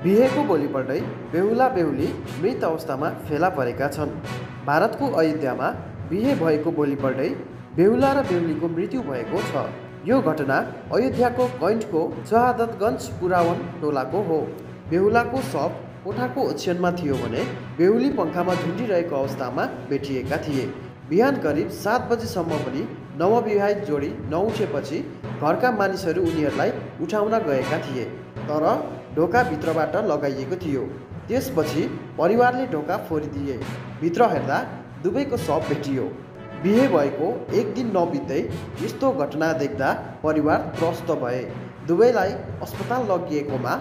बिहेको भोलिपल्टै बेहुला बेहुली मृत अवस्थामा फेला परेका छन्। भारतको अयोध्यामा बिहे भएको भोलिपल्टै बेहुला र बेहुलीको मृत्यु भएको छ। यो घटना अयोध्याको कैन्टको शहादतगञ्ज पुरावन टोलाको हो। बेहुलाको शव कोठाको ओछ्यानमा थियो भने बेहुली पङ्खामा झुन्डिरहेको अवस्थामा भेटिएका थिए। बिहान करिब 7 बजेसम्म पनि नवविवाहित जोडी नउठेपछि घरका मानिसहरू उनीहरूलाई उठाउन गएका थिए, तर ढोका भित्रबाट लगाइएको थियो। त्यसपछि परिवारले ढोका फोरिदिए। भित्र हेर्दा दुवैको शव भेटियो। बिहे भएको एक दिन नबित्दै यस्तो घटना देख्दा परिवार त्रस्त भए। दुवैलाई अस्पताल लगिएकोमा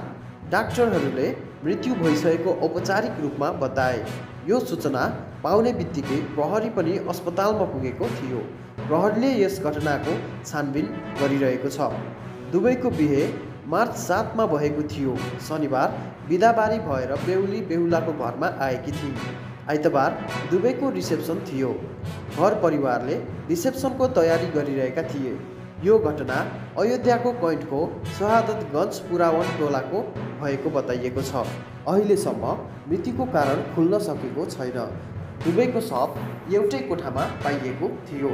डाक्टरहरूले मृत्यु भइसकेको औपचारिक रूपमा बताए। यो सूचना पाउने बित्तिकै प्रहरी पनि अस्पतालमा पुगेको थियो। प्रहरीले यस घटनाको छानबिन गरिरहेको छ। दुवैको बिहे मार्च 7 भएको थियो। शनिबार बिदाबारी भएर बेहुली बेहुलाको घरमा आएकी थिइन्। आइतबार दुवैको रिसेप्सन थियो। घर परिवारले रिसेप्सनको तयारी गरिरहेका थिए। यो घटना अयोध्याको कैन्टको शहादतगञ्ज पुरावन टोलाको भएको बताइएको छ। अहिलेसम्म मृत्युको कारण खुल्न सकेको छैन। दुवैको शव एउटै कोठामा पाइएको थियो।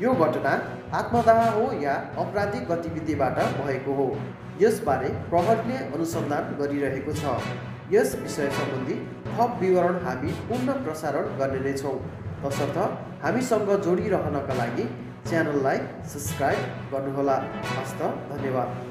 यो घटना आत्मदाह हो या आपराधिक गतिविधिबाट भएको हो, यसबारे प्रहरीले अनुसन्धान गरिरहेको छ। यस विषय सम्बन्धी थप विवरण हामी पुनः प्रसारण गर्ने नै छौँ। तसर्थ हामीसँग जोडिरहनका लागि च्यानललाई सब्स्क्राइब गर्नुहोला। हस्त धन्यवाद।